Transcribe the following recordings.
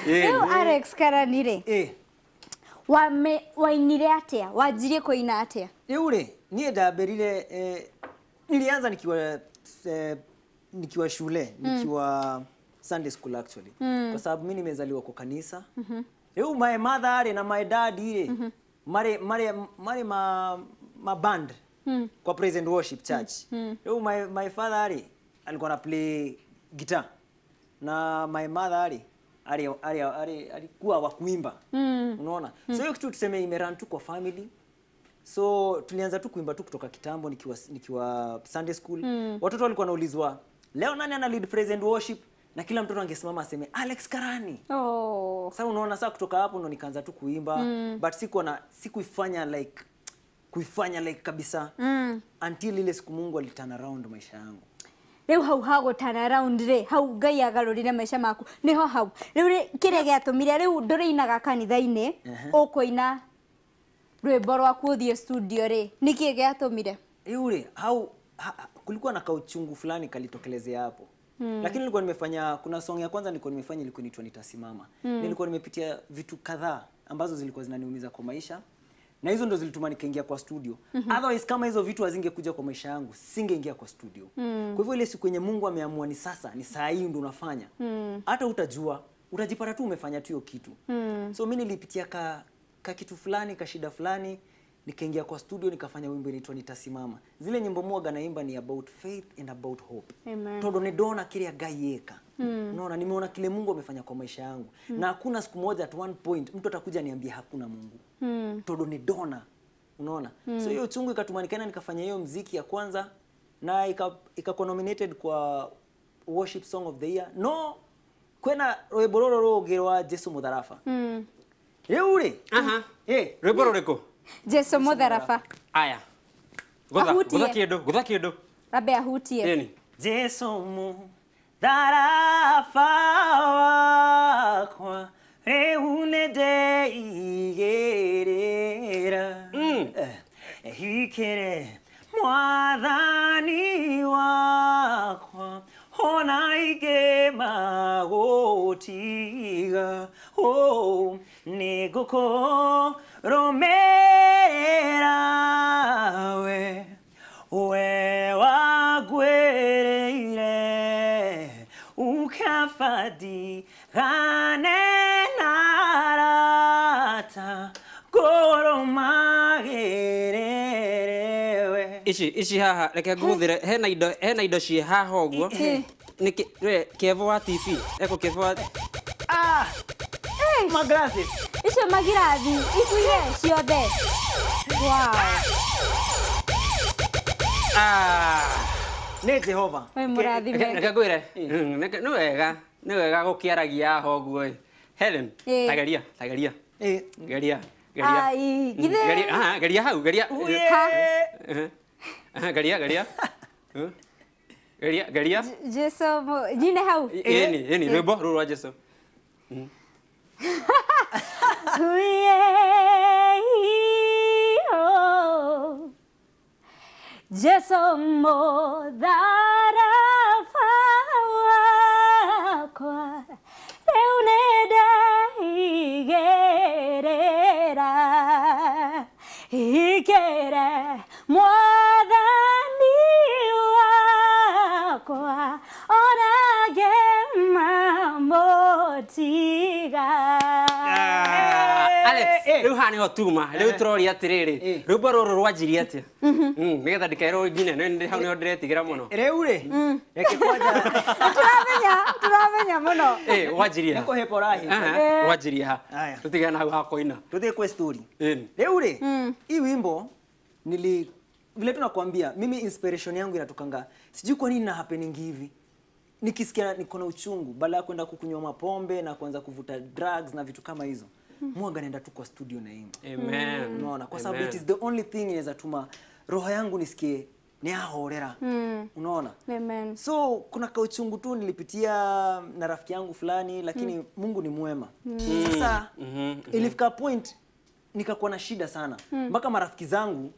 Rĩu Alex Karani rĩ, wainire atĩa? Wanjirie kũina atĩa? Rĩu rĩ, niĩ ndambĩrire nilianza nikiwa shule, nikiwa Sunday school actually. Kwa sababu mimi nimezaliwa kwa kanisa. Rĩu my mother rĩ na my dad rĩ, mare ma band kwa praise and worship church. Rĩu my father rĩ alikuwa na play guitar na my mother rĩ alikuwa wa kuimba. Unaona? So hiyo kitu tuseme imeran tu kwa family. So tulianza tu kuimba tu kutoka kitambo nikiwa Sunday school. Watoto walikuwa wanaulizwa leo nani ana lead praise and worship, na kila mtoto angesimama aseme Alex Karani. Oh. Sasa unaona, sasa kutoka hapo ndo nikaanza tu kuimba. But sikuifanya like kuifanya like kabisa until ile siku Mungu aliturn around maisha yangu. Rĩu hau ha turn around rĩ, hau Ngai agarũrire maica maku niho hau rĩu rĩ, kĩrĩa gĩatũmire rĩu ndũrĩinaga kanitha-inĩ, ũkũina rwĩmbo rwaku ũthiĩ studio rĩ, nĩkĩ gĩatũmire? Rĩu rĩ, hau kulikuwa na kauchungu fulani kalitokelezea hapo. Lakini nilikuwa nimefanya, kuna song ya kwanza nilikuwa nimefanya ilikuwa inaitwa Nitasimama. Nilikuwa nimepitia vitu kadhaa ambazo zilikuwa zinaniumiza kwa maisha. Na hizo ndo zilituma nikaingia kwa studio. Otherwise kama hizo vitu hazingekuja kwa maisha yangu, singeingia kwa studio. Kwa hivyo ile siku yenye Mungu ameamua ni sasa, ni saa hii ndo unafanya. Hata utajua, utajipata tu umefanya tu hiyo kitu. So mimi nilipitia ka kitu fulani, ka shida fulani, nikaingia kwa studio nikafanya wimbo inaitwa Nitasimama. Zile nyimbo mwaga naimba ni about faith and about hope. Todo ne dona kile Ngai eka. Unaona, nimeona kile Mungu amefanya kwa maisha yangu. Na hakuna siku moja at one point mtu atakuja niambie hakuna Mungu. Todo ne dona. Unaona? So hiyo uchungu ikatuma nikafanya hiyo muziki ya kwanza na ikakuwa nominated kwa worship song of the year. No, kwena rwimbo rũrũ rũngĩ rwa Jesu Mũtharaba. Rĩu rĩ, aha, rwimbo rũrĩkũ? Jesu Mũtharaba. Aya. Gũtha kĩndũ, gũtha kĩndũ. Rabe ahutie. Ĩni. Jesu Mũtharaba wakwa rĩu nĩndeigĩrĩra. Hikĩre Mwathani wakwa ona ingĩ magũtiga, oh, nĩngũkũrũmĩrĩra we, we wagwĩrĩire ukabadigane na arata ngũrũmagĩrĩre we. Ici haha reke nguthire, hena indo ciĩ haha ũguo. Nĩkĩ we Kevo wa TV eko Kevo wa my glasses. Icio magirathi ikuire ciothe. Wow. Nĩ Jehova. We mũrathime. Reke ngwĩre, nĩ wega, nĩ wega gũkĩaragia haha ũguo. Helen, tageria, tageria. Geria, geria. Ai, githĩ. Geria, geria hau, geria. Geria, geria. Geria, geria. Jesu, nyine hau. Ĩni, ĩni, rwĩmbo rũrũ rwa Jesu. Jesu Mũtharaba wakwa rĩu nĩndeigĩrĩra, hikĩre Mwathani wakwa ona ngĩmamũtiga. Alex, rĩu haha nĩho tuma, rĩu tũroria atĩrĩrĩ, rwĩmbo rũrũ rwanjirie atĩa? Nĩgetha ndikeerwo nginya, hau nĩho ndĩretigĩra mũno. Rĩu rĩ, reke kwanja. Tũramenya mũno. Wanjirie ha? Nĩ kũhĩpa ũrahĩpa. Wanjirie ha? Tũtigane na hau ha kũina. Tuthiĩ kwa story. Rĩu rĩ, hii wimbo nili vile tunakwambia, mimi inspiration yangu inatokanga. Sijui kwa nini na happening hivi. Nikisikia niko na uchungu, badala ya kwenda kukunywa mapombe na kuanza kuvuta drugs na vitu kama hizo, mwaga naenda tu kwa studio na imba. Amen. Unaona, kwa sababu it is the only thing inaweza tuma roho yangu nisikie ni ahorera. Unaona? Amen. So kuna kauchungu tu nilipitia na rafiki yangu fulani, lakini Mungu ni mwema. Sasa ilifika point nikakuwa na shida sana. Mpaka marafiki zangu,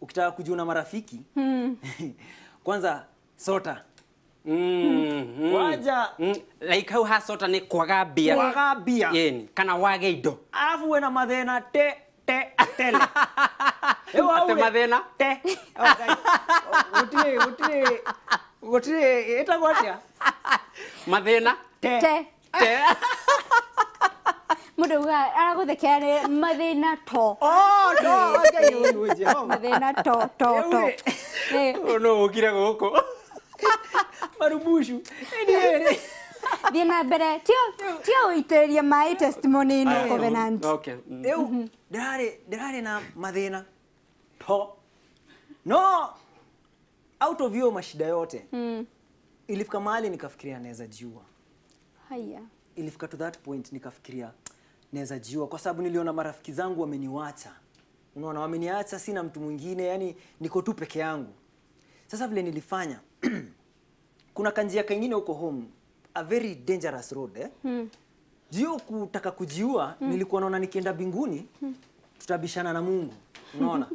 ukitaka kujiona marafiki, kwanza sota. Waja like hau hasota ni kwaga mbia. Kwaga mbia. Yeni kana wage indo. Alafu wena mathĩna te te tele. Ate mathĩna te. Gũtirĩ gũtirĩ ĩtagwo atĩa? Mathĩna te te. Te. Mũndũ uga araguthekera nĩ mathĩna to. Oh no, Ngai ũyũ Jehova. Mathĩna to to to. Ũyũ no ũkire gũkũ. Marubushu. Anyway. Thiĩ na mbere tio ũitĩrĩrie maĩ testimony ĩno Covenant. Okay. Rĩu ndĩrarĩ na mathĩna to. No out of hiyo mashida yote. Ilifika mahali nikafikiria naweza jiua. Haya. Ilifika to that point nikafikiria naweza jiua kwa sababu niliona marafiki zangu wameniacha. Unaona, wameniacha, sina mtu mwingine, yani niko tu peke yangu. Sasa vile nilifanya kuna kanjia kingine huko home, a very dangerous road eh. Jio kutaka kujiua, nilikuwa naona nikienda binguni tutabishana na Mungu. Unaona?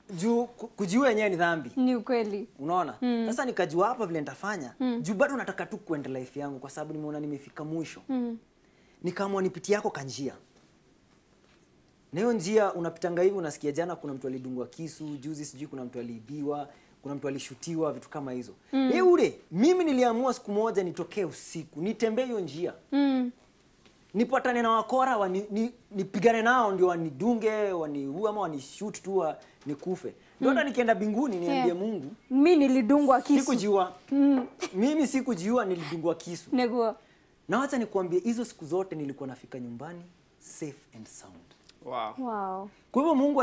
Juu kujiua yenyewe ni dhambi. Ni ukweli. Unaona? Sasa nikajua hapa vile nitafanya, juu bado nataka tu kuenda life yangu kwa sababu nimeona nimefika mwisho. Nikaamua nipitie yako kanjia. Na hiyo njia unapitanga hivi unasikia jana kuna mtu alidungwa kisu, juzi sijui kuna mtu aliibiwa, kuna mtu alishutiwa, vitu kama hizo. Ule mimi niliamua siku moja nitokee usiku, nitembee hiyo njia. Nipatane na wakora nipigane nao ndio wanidunge, waniue ama wanishoot tu nikufe. Ndio hata nikienda binguni niambie Mungu, mimi nilidungwa kisu. Sikujiua. Mimi sikujiua, nilidungwa kisu. Neguo. Na wacha nikuambie hizo siku zote nilikuwa nafika nyumbani safe and sound. Wow. Wow. Kwa hivyo Mungu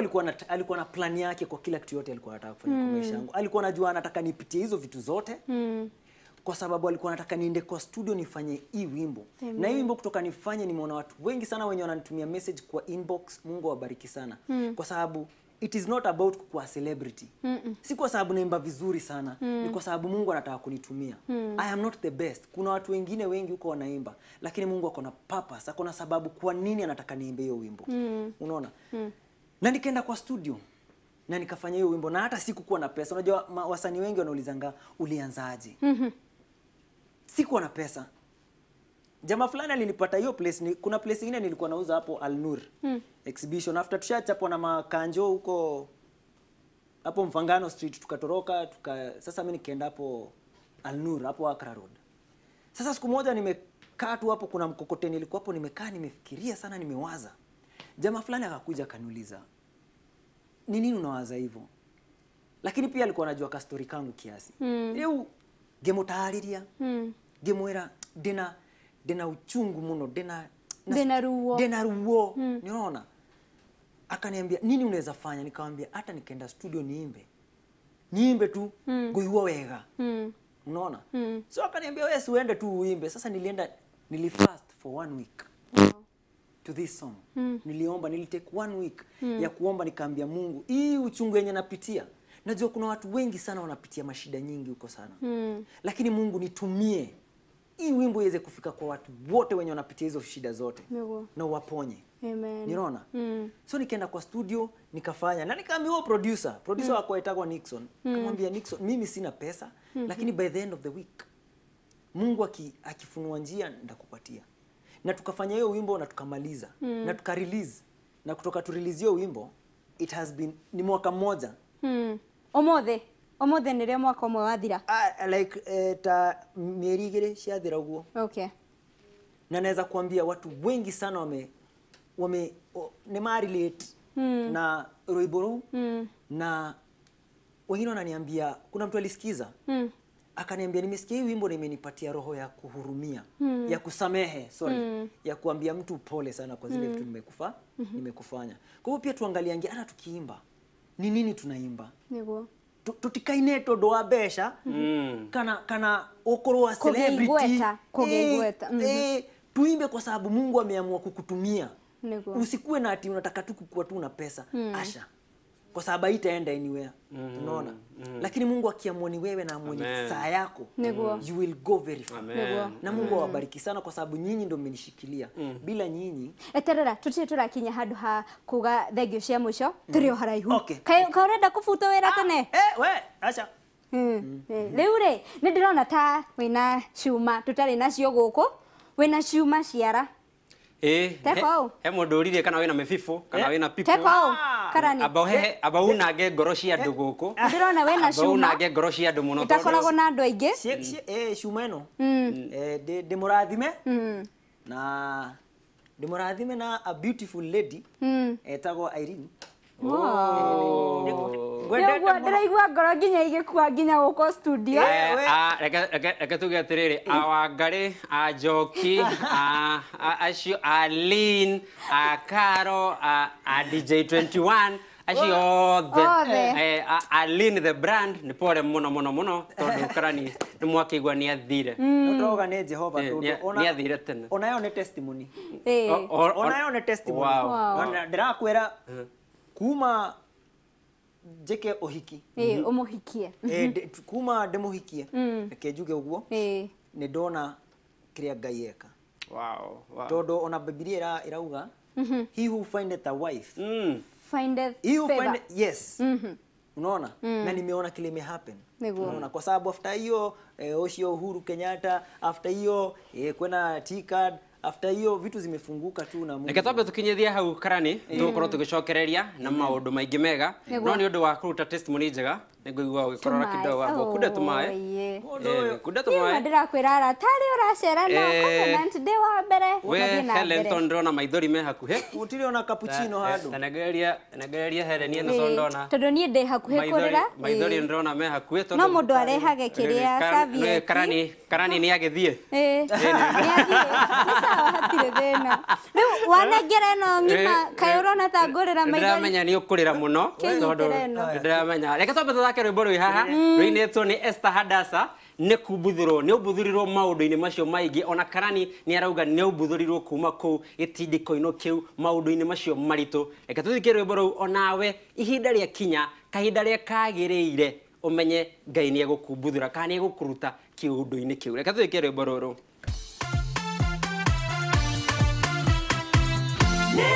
alikuwa na plan yake kwa kila kitu yote alikuwa anataka kufanya kwa maisha yangu. Alikuwa anajua anataka nipitie hizo vitu zote. Kwa sababu alikuwa anataka niende kwa studio nifanye hii wimbo. Na hii wimbo kutoka nifanye, nimeona watu wengi sana wenye wananitumia message kwa inbox, Mungu awabariki sana. Kwa sababu it is not about kuwa celebrity. Si kwa sababu naimba vizuri sana, ni kwa sababu Mungu anataka kunitumia. I am not the best. Kuna watu wengine wengi huko wanaimba, lakini Mungu ako na purpose, ako na sababu kwa nini anataka niimbe hiyo wimbo. Unaona? Na nikaenda kwa studio na nikafanya hiyo wimbo na hata sikukuwa na pesa. Unajua wasanii wengi wanaulizanga ulianzaje? Sikuwa na pesa. Jamaa fulani alinipata hiyo place, kuna place nyingine nilikuwa nauza hapo Al Nur exhibition. After tushachapwa na makanjo huko hapo Mfangano Street tukatoroka, sasa mimi nikaenda hapo Al Nur hapo Accra Road. Sasa siku moja nimekaa tu hapo, kuna mkokoteni ilikuwa hapo, nimekaa nimefikiria sana, nimewaza. Jamaa fulani akakuja akaniuliza, ni nini unawaza hivyo? Lakini pia alikuwa anajua ka story kangu kiasi. Leo gemotariria. Gemwera dena uchungu muno, dena ruo. Dena ruo. Niona. Akaniambia nini unaweza fanya? Nikamwambia hata nikaenda studio niimbe. Niimbe tu goiwa wega. Unaona? So akaniambia wewe uende tu uimbe. Sasa nilienda, nilifast for 1 week. To this song. Niliomba, nilitake 1 week ya kuomba, nikaambia Mungu, hii uchungu yenye napitia, najua kuna watu wengi sana wanapitia mashida nyingi huko sana. Lakini Mungu nitumie hii wimbo iweze kufika kwa watu wote wenye wanapitia hizo shida zote. Na waponye. Amen. Niona? So nikaenda kwa studio nikafanya na nikaambiwa producer wako aitwa Nixon. Nikamwambia Nixon, mimi sina pesa, lakini by the end of the week Mungu akifunua njia nitakupatia. Na tukafanya hiyo wimbo na tukamaliza na tukarelease. Na kutoka tu release hiyo wimbo it has been ni mwaka mmoja. Omothe nĩrĩo mwaka ũmwe wathira. Like ta mieri igĩrĩ ciathira ũguo. Okay. Na naweza kuambia watu wengi sana wame ni marelate na rwimbo rũu. Na wengine wananiambia, kuna mtu alisikiza akaniambia nimesikia hii wimbo na imenipatia roho ya kuhurumia, ya kusamehe, sorry, ya kuambia mtu pole sana kwa zile vitu nimekufanya. Kwa hivyo pia tuangaliange hata tukiimba ni nini tunaimba. Niguo. Tutikaine tondu wa mbeca kana ukorwo celebrity kugigweta. Tuimbe kwa sababu Mungu ameamua kukutumia. Usikuwe na ati unataka tu kukua tu na pesa. Asha. Kwa sababu haitaenda anywhere. Unaona? Lakini Mungu akiamua ni wewe na amue ni saa yako, you will go very far. Na Mungu awabariki sana kwa sababu nyinyi ndio mmenishikilia. Bila nyinyi eterera tutie turakinya handu ha kuga thengio cia mwisho turi o haraihu. Okay. Ka urenda kubuta wira tene? We, acha. Rĩu rĩ nĩ ndĩrona ta wĩna cuma tũtarĩ nacio gũkũ wĩna cuma ciara. He mũndũ ũririe kana wĩna mĩbibũ kana wĩna pipo. Teko karani. Aba unange ngoro cia andũ gũkũ. Ndĩrona wĩna cuma. Aba unange ngoro cia andũ mũno. Itakoragwo na andũ aingĩ. Cuma ĩno. Ndĩmũrathime. Na ndĩmũrathime na a beautiful lady etagwo Irene. Ndĩraigua ngoro nginya igĩkua nginya gũkũ studio. Reke tuge atĩrĩrĩ, a Wangarĩ, a Njoki, acio a Lynn, a Caro, a DJ 21, acio othe, a Lynn the brand nĩ pore mũno mũno mũno tondũ Karani nĩ mwakĩigua nĩ athire. No tũrauga nĩ Jehova tondũ nĩ athire tene. Ona yo nĩ testimony. Ona yo nĩ testimony. Ndĩrakwĩra kuma njĩke ũhiki ũmũhikie kuma ndĩmũhikie reke njuge ũguo nĩ ndona kĩrĩa Ngai eka. Tondũ ona Bibilia ĩrauga he who findeth a wife findeth favor. Yes. Unaona? Na nimeona kile ime happen. Unaona, kwa sababu after hiyo ucio Uhuru Kenyatta, after hiyo kwena T-card, after hiyo vitu zimefunguka tu na Mungu. Reke twambe tukinyithia hau Karani tugukorwo tugicokereria na maundu maingi mega no ni undu wa kuruta testimony njega nĩngũigua ũgĩkorora kidogo wambo kunde tũmaĩ kunde tũmaĩ ndĩrakwĩra arata arĩa ũracera nao Covenant ndĩ wa mbere we Helen tondũ ndĩrona maithori me hakuhĩ gũtirĩ ona cappuccino handũ ta Helen ĩno tondũ ndona tondũ niĩ ndĩ hakuhĩ kũrĩra maithori ndĩrona me hakuhĩ tondũ no mũndũ arehage kĩrĩa serviette Karani nĩ agĩthiĩ nĩ athiĩ nĩ sawa hatirĩ thĩna rĩu wanengera ĩno ng'ima kaĩ ũrona ta ngũrĩra maithori ndĩramenya nĩ ũkũrĩra mũno tondũ ndĩramenya reke twambe tũthake rwĩmbo rwĩ haha rũinĩtwo nĩ Esther Hadasa nĩ kumbuthũrwo nĩ ũmbuthũrirwo maũndũ-inĩ macio maingĩ ona Karani nĩ arauga nĩ ũmbuthũrirwo kuma kũu gĩtindĩko-inĩ kĩu maũndũ-inĩ macio maritũ reke tũthikie rwĩmbo rũu onawe ihinda rĩa kinya kahinda rĩa kagĩrĩire ũmenye Ngai nĩ egũkumbuthũra kana nĩ egũkũruta kĩũndũ-inĩ kĩu reke tũthikie rwĩmbo rũrũ. Nĩ